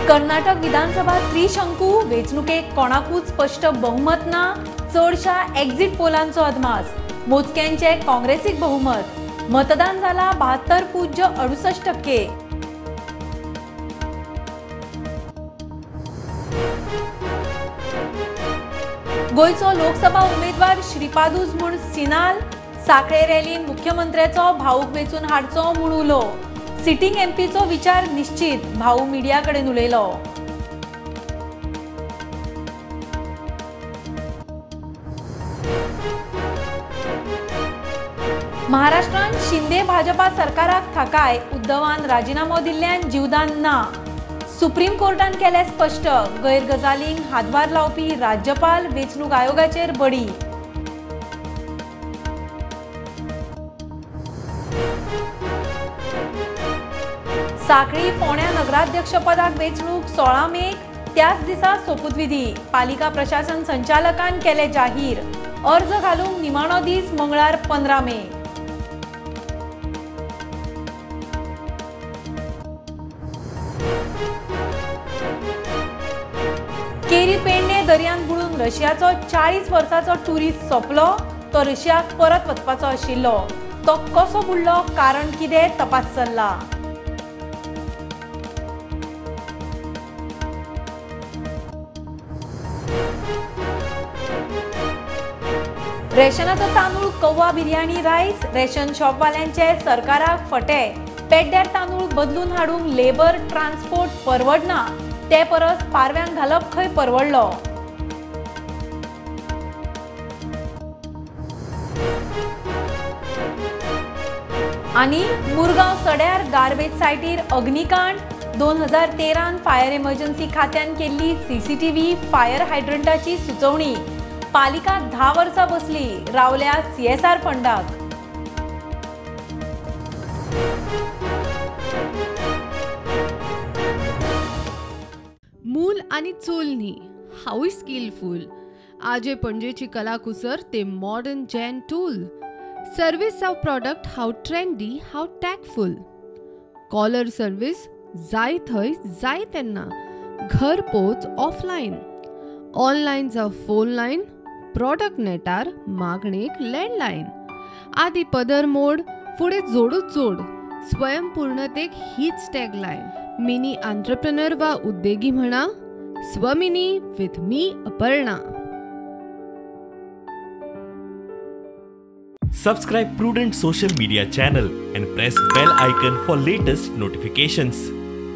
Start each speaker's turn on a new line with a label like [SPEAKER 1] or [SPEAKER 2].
[SPEAKER 1] कर्नाटक विधानसभा त्रिशंकू वेंचणुकेक कोणाकूच स्पश्ट बहुमत ना, चडशा एक्झिट पोलांचो अदमास। मोजक्यांचे काँग्रेसीक बहुमत। मतदान जाला 72.68%। गोंयचो लोकसभा उमेदवार श्रीपादूज म्हूण सिनाल साखळे रॅलीन मुख्यमंत्र्याचो भाऊक वेंचून हाडचो म्हूण उलो। सिटिंग एमपीचो विचार निश्चित, भाऊ मिडिया कडेन उलयलो। महाराष्ट्रान शिंदे भाजपा सरकाराक थाकाय, उद्धवान राजीनामो दिल्ल्यान जीवदान ना। सुप्रीम कोर्टान केलें स्पश्ट, गैरगजालींक हातभार लावपी राज्यपाल वेंचणूक आयोगाचेर बडी। साखळी फोंड्या नगराध्यक्षपदाक वेंचणूक 16 मेक, त्याच दिसा सोपूतविधी। पालिका प्रशासन संचालकान केले जाहीर। अर्ज घालूंक निमाणो दीस मंगळार 15 मे। केरी पेडणे दर्यांत बुडून रशियाचो 40 वर्सांचो टुरिस्ट सोंपलो। तो रशियाक परत वचपाचो आशिल्लो। तो कसो बुडलो, कारण कितें, तपास चल्ला। रेशनाचो तांदूळ कौवा बिर्याणी रायस, रेशन शॉपवाल्यांचे सरकाराक फटे। पेड्ड्यार तांदूळ बदलून हाडूंक लेबर ट्रान्सपोर्ट परवडना, ते परस पारव्यांक घालप खंय परवडलो। आनी मुरगांव सड्यार गार्बेज सायटीर अग्निकांड। 2013 फायर इमर्जन्सी खात्यान केल्ली सीसीटीव्ही फायर हायड्रंटाची सुचोवणी। पालिका 10 वर्सां बसली, रावल्या सीएसआर फंडाक।
[SPEAKER 2] मूल आणि चूल न्ही, हांवूय स्किलफूल। आजे पणजेची कलाकुसर ते मॉडर्न जॅन टूल। सर्वीस जावं प्रॉडक्ट हांव ट्रेंडी, हांव टॅकफूल। कॉलर सर्वीस जाय थंय जाय तेन्ना, घर पोच ऑफलायन। ऑनलायन जावं फोन लायन, प्रॉडक्ट नेटार मागणेक लँडलायन। आदी पदर मोड, फुडें जोडूच जोड, स्वयंपूर्णतेक हीच टॅगलायन। मिनी आंत्रप्रनर वा उद्देगी म्हणा, Swamini with me Aparna.
[SPEAKER 3] Subscribe Prudent social media channel and press bell icon for latest notifications.